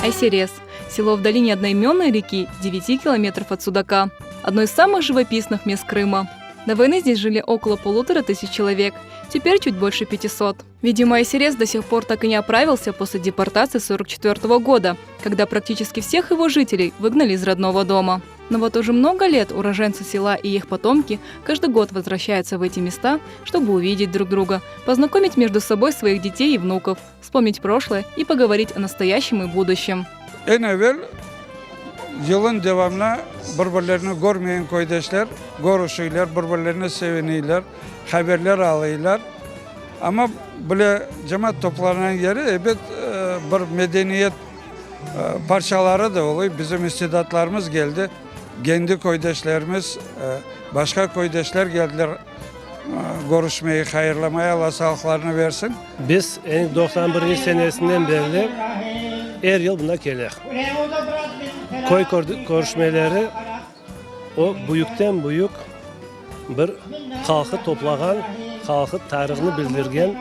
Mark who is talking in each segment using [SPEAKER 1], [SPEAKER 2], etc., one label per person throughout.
[SPEAKER 1] Айсерез. Село в долине одноименной реки в 9 километров от Судака. Одно из самых живописных мест Крыма. До войны здесь жили около 1500 человек, теперь чуть больше 500. Видимо, Айсерез до сих пор так и не оправился после депортации 1944 года, когда практически всех его жителей выгнали из родного дома. Но вот уже много лет уроженцы села и их потомки каждый год возвращаются в эти места, чтобы увидеть друг друга, познакомить между собой своих детей и внуков, вспомнить прошлое и поговорить о настоящем и будущем.
[SPEAKER 2] Eñ evel yılın devamına bir-birlerini körmegen köydeşler körüşüyler, bir-birlerine seviniyler, haberler alıylar. Amma bile cemaat toplanğan yeri, ebet, bir medeniyet parçaları da oluy. Bizim istidatlarımız geldi, kendi köydeşlerimiz, başqa köydeşler geldiler körüşmege, hayırlamaya, Alla sağlıqlarını versin.
[SPEAKER 3] Biz endi doqsan birinci senesinden berli er yıl bunda kelek. Köy körüşmeleri o büyükten büyük bir halqı toplağan, halqı tarihını bildirgen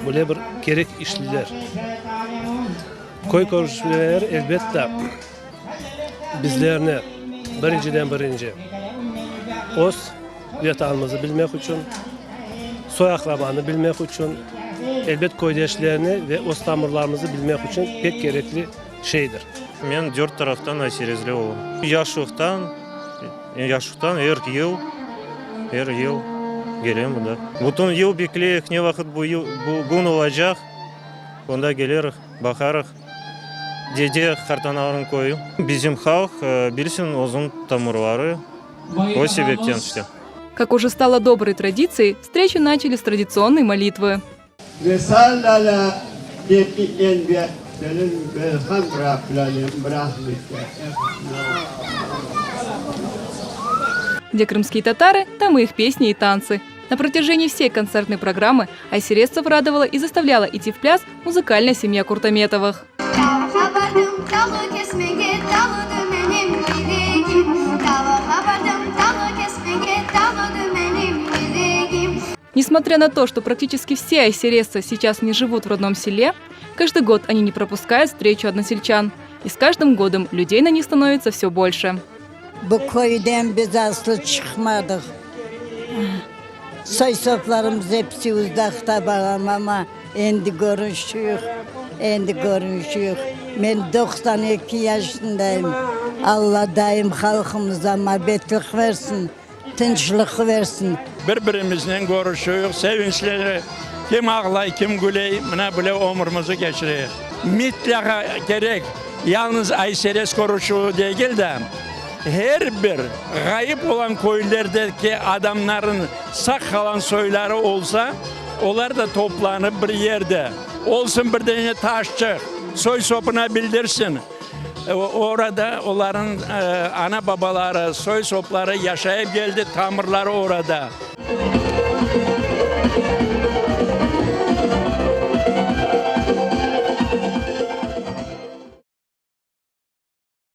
[SPEAKER 3] böyle bir kerek işliler. Köy körüşmeleri, elbette, bizlerni birinciden birinci öz Vetanımızı bilmek içün, soy-aqrabanı bilmek içün, elbet, köydeşlerni ve öz tamırlarımızı bilmek içün pek kerekli şeydir.
[SPEAKER 4] Men dört taraftan Ayserezli olam. Yaşlıqtan, yaşlıqtan er yıl, er yıl kelem mında. Bütün yıl bekleyik, ne vaqıt bu yıl, bu kün olacaq, onda kelerik, baqarıq. Dede, qartanalarnıñ köyü. Bizim halq bilsin özüniñ tamırları. O sebepten işte.
[SPEAKER 1] Как уже стало доброй традицией, встречу начали с традиционной молитвы. Где крымские татары, там и их песни и танцы. На протяжении всей концертной программы айсерезцев радовала и заставляла идти в пляс музыкальная семья Куртаметовых. Несмотря на то, что практически все айсерезцы сейчас не живут в родном селе, каждый год они не пропускают встречу односельчан. И с каждым годом людей на них становится все больше.
[SPEAKER 5] Bu köyden biz aslı çıqmadıq. Soy-soplarımız episi uzaqta, balam, amma endi körüşüyik, endi körüşüyik. Men 92 yaşındayım. Alla daim halqımıza mabetlik versin, tınçlıq versin.
[SPEAKER 6] Bir-birimiznen körüşüyik, sevinçleneyik. Kim ağlay, kim küley, mına böyle ömürimizni keçireyik. Mitlaqa kerek, yalnız Ayserez körüşüvi degil de, her bir ğayıp olan köylerdeki adamların sağ qalan soyları olsa, olar da toplanıp bir yerde olsun, bir dene taşçıq, soy-sopuna bildirsin, orada olarnıñ ana-babaları, soy-sopları yaşayıp keldi, tamırları orada.